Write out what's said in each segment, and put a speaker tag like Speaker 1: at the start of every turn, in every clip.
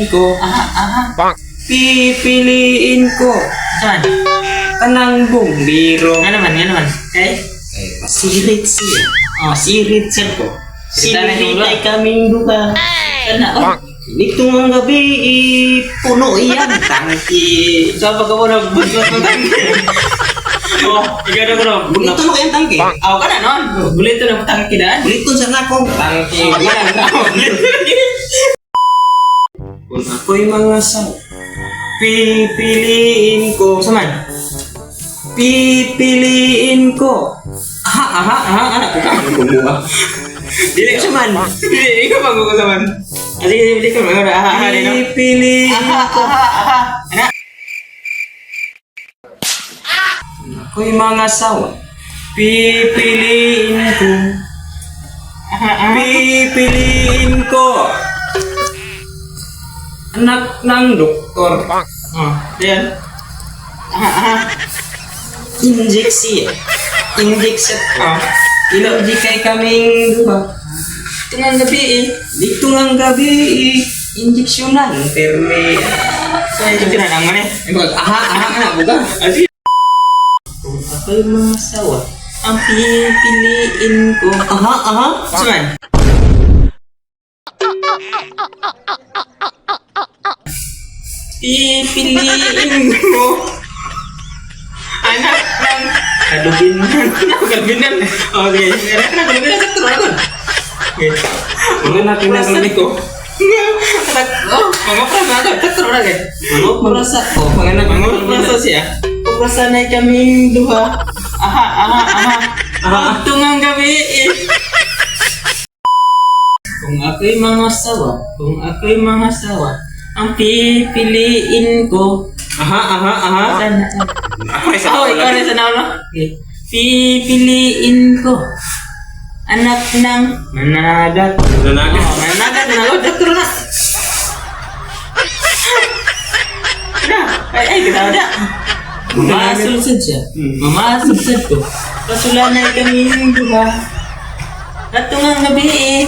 Speaker 1: Pipiliin ko.
Speaker 2: Aha, aha.
Speaker 1: Pipiliin ko.
Speaker 2: Saan?
Speaker 1: Kanang bumbiro.
Speaker 2: Nga naman, nga naman. Kay?
Speaker 1: Kay masirit siya.
Speaker 2: Oh.
Speaker 1: Masirit siya ko.
Speaker 2: Siritan na
Speaker 1: Siritan
Speaker 2: duha.
Speaker 1: ay kaming duha.
Speaker 2: Sana all.
Speaker 1: Nitong ang gabi, puno iyang tangki.
Speaker 2: Sa pag ako nagbuslas ng tangke. Oh, ikaw na ko no.
Speaker 1: Bulito mo kayang tangki.
Speaker 2: Aw ka na nun. Bulito na tangke daan.
Speaker 1: Buliton sa nakong tangki.
Speaker 2: Oh, yan.
Speaker 1: Kung ako'y mga sawa, pipiliin ko.
Speaker 2: Saman?
Speaker 1: Pipiliin ko.
Speaker 2: Aha, aha, aha, anak ko ka.
Speaker 1: Kumuha.
Speaker 2: Dili
Speaker 1: Sa man.
Speaker 2: Dili, ikaw bang ko saman? Ah, sige, sige, dili ko. Aha, aha, dili.
Speaker 1: Pipiliin
Speaker 2: Aha,
Speaker 1: ko.
Speaker 2: aha, aha. Anak.
Speaker 1: Kung ako'y mga sawa, pipiliin ko.
Speaker 2: Aha, aha.
Speaker 1: Pipiliin ko. Anak ng doktor.
Speaker 2: Oh, yan. Aha, aha.
Speaker 1: Inject siya. Inject siya.
Speaker 2: Oh.
Speaker 1: Ilaw di kay kaming duha.
Speaker 2: Tungang gabi eh.
Speaker 1: Dito ngang gabi, injeksyonan. Perme.
Speaker 2: So, yung tinanang man eh.
Speaker 1: Aha, aha, aha, buka.
Speaker 2: Ah, sige. Kung ako'y mga sawa, ang pipiliin ko.
Speaker 1: Aha, aha.
Speaker 2: Saman? Pipiliin ko. Anak ng kalubinan. Kalubinan. Okay. Anak ng kalubinan. Sakto na ako. Okay.
Speaker 1: Mga natin na
Speaker 2: Prasa ko. Anak, oh, mga prasa ako. Sakto na ako.
Speaker 1: Mga prasa ko. Mga anak ng
Speaker 2: Mga
Speaker 1: kalubinan.
Speaker 2: prasa siya. Puprasa na kaming duha. Aha, aha, aha.
Speaker 1: Aha.
Speaker 2: Tungang gabi eh. Kung ako'y mga sawa, kung ako'y mga sawa, ang pipiliin ko.
Speaker 1: Aha, aha, aha.
Speaker 2: Sana.
Speaker 1: Ako ay sa
Speaker 2: Oh, ikaw rin sa naulo. Okay. Pipiliin ko. Anak ng managat.
Speaker 1: Nanagat.
Speaker 2: Oh, managat, managat. Doktor na. Na, ay, ay, kitawa na. Mamasulsad siya. Mamasulsad ko. Pasulanay kami ng duha. At tungang gabi eh,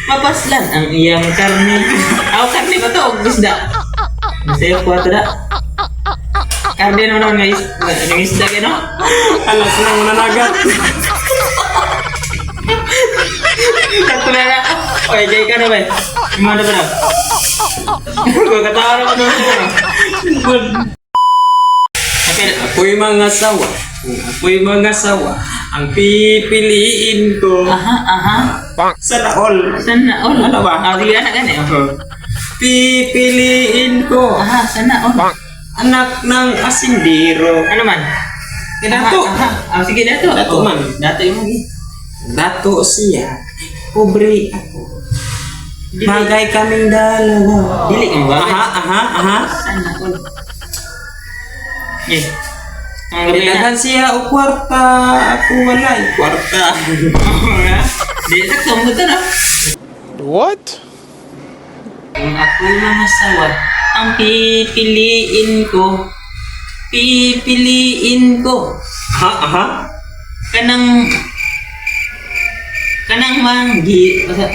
Speaker 2: mapaslan ang iyang karne. Aw, karne ba to? O isda? Masaya ko ato na. Karne naman naman nga isda kaya no?
Speaker 1: Alas ng nanagat.
Speaker 2: Sakto na na. Oy, jay ka na ba? Mga na ba na? Katawa na ba na? Good. Okay,
Speaker 1: Ako'y mga sawa. Kung ako'y mga sawa, ang pipiliin ko.
Speaker 2: aha, aha.
Speaker 1: Sana all.
Speaker 2: Sana all.
Speaker 1: Ano ba?
Speaker 2: Ah, sige, anak gani. Oh.
Speaker 1: Pipiliin ko.
Speaker 2: Aha, sana all.
Speaker 1: Anak ng asindero.
Speaker 2: Ano man?
Speaker 1: Eh, dato.
Speaker 2: Aha, aha. Ah, sige, dato.
Speaker 1: Dato
Speaker 2: Oh,
Speaker 1: man.
Speaker 2: Dato yung magi.
Speaker 1: Dato siya. Pobre ako. Bagay kaming dalawa.
Speaker 2: Dili kang bagay.
Speaker 1: Aha, aha, aha.
Speaker 2: Sana all. Eh. Ang gabi na.
Speaker 1: Daghan siya o kwarta. Ako walay kwarta.
Speaker 2: Di, sakto mo na.
Speaker 3: What?
Speaker 2: Kung ako'y mga sawa, ang pipiliin ko, pipiliin ko,
Speaker 1: Aha, aha.
Speaker 2: kanang, kanang manggi, basta,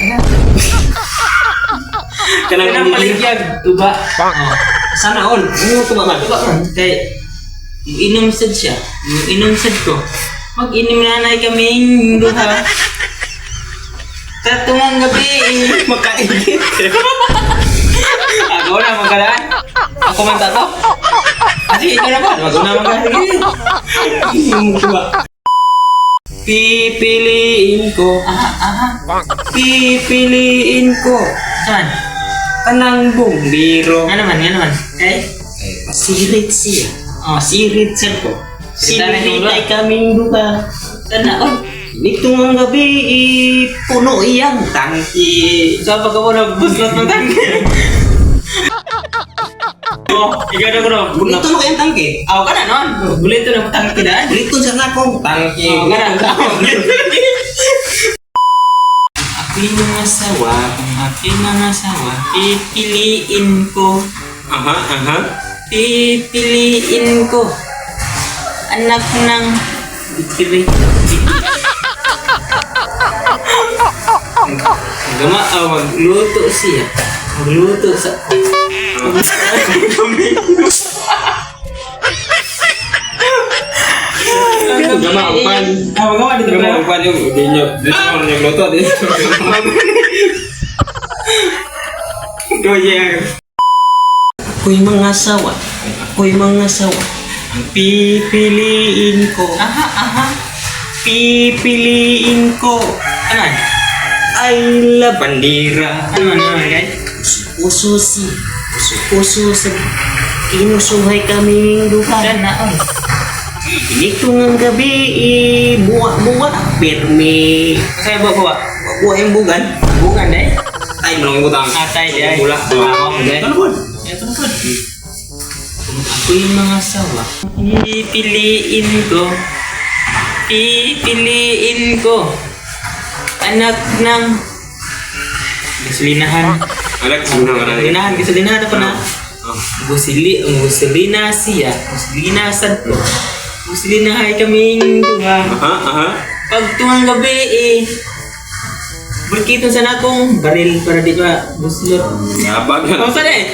Speaker 1: Kanang
Speaker 2: kanang paligyag, tuba. Oh.
Speaker 1: Sana all. Ano tuba man?
Speaker 2: Tuba man, kay, inom sad siya, inom sad ko, mag-inom nanay kaming duha. Tatungang gabi, eh.
Speaker 1: Makaigit.
Speaker 2: Ako na magkalaan. Ako man tato. Ah, sige, ikaw na ba? Ako na magkalaan. Sige.
Speaker 1: Tuba. Pipiliin ko.
Speaker 2: Aha, aha.
Speaker 1: Pipiliin ko.
Speaker 2: Saan?
Speaker 1: Kanang bumbiro.
Speaker 2: Nga naman, nga naman. Kay?
Speaker 1: Kay masirit siya.
Speaker 2: Oh,
Speaker 1: Masirit siya ko.
Speaker 2: Siritan na
Speaker 1: Siritan
Speaker 2: duha.
Speaker 1: ay kaming duha.
Speaker 2: Sana all.
Speaker 1: Nitong ang gabi, puno iyang tangki.
Speaker 2: Sa pag ako nagbuslas ng tangke. Oh, ikaw na ko no.
Speaker 1: Bulito mo kayang tangki.
Speaker 2: Aw ka na nun. Bulito na tangke daan.
Speaker 1: Buliton sa nakong tangki.
Speaker 2: Oh, ka na. Ako'y mga sawa, kung ako'y mga sawa, pipiliin ko.
Speaker 1: Aha, aha.
Speaker 2: Pipiliin ko. Anak ng Bikiri. Gama, ah, magluto siya. Magluto sa...
Speaker 1: Gama ang pan.
Speaker 2: Ah, magawa dito
Speaker 1: Gama
Speaker 2: ba?
Speaker 1: ang pan yung di nyo. Dito mo yung luto. Dito. Go yeah.
Speaker 2: Ako'y mga sawa. Ako'y mga sawa. Ang pipiliin ko. Aha, aha.
Speaker 1: Pipiliin ko.
Speaker 2: Ano man?
Speaker 1: Ay la bandera.
Speaker 2: Ano man, guys? Uso si. Uso, uso sa. Inusuhay kaming duha.
Speaker 4: Saan na, oy?
Speaker 2: Initong ang gabi, eh, buwa-buwa, pirmi.
Speaker 4: Sa'yo ba, buwa?
Speaker 2: Buwa yung bugan.
Speaker 4: Bukan, day.
Speaker 1: Ay, manong butang.
Speaker 4: Atay, day.
Speaker 1: Bula.
Speaker 4: Ah, okay.
Speaker 1: Ano po?
Speaker 4: Ito na po.
Speaker 2: Kung ako'y mga sawa,
Speaker 4: Pipiliin ko. Pipiliin ko. Anak ng gasolinahan.
Speaker 1: Anak, sino ka na?
Speaker 4: Gasolinahan, gasolinahan ako na.
Speaker 1: Oh.
Speaker 4: Gusili, ang gasolina siya. Gasolina sad ko. Gasolina ay kaming duha.
Speaker 1: Aha, aha.
Speaker 4: Pag tungang gabi eh, burkiton sana akong baril para di ba buslot.
Speaker 1: Nabag.
Speaker 4: Oh, sorry.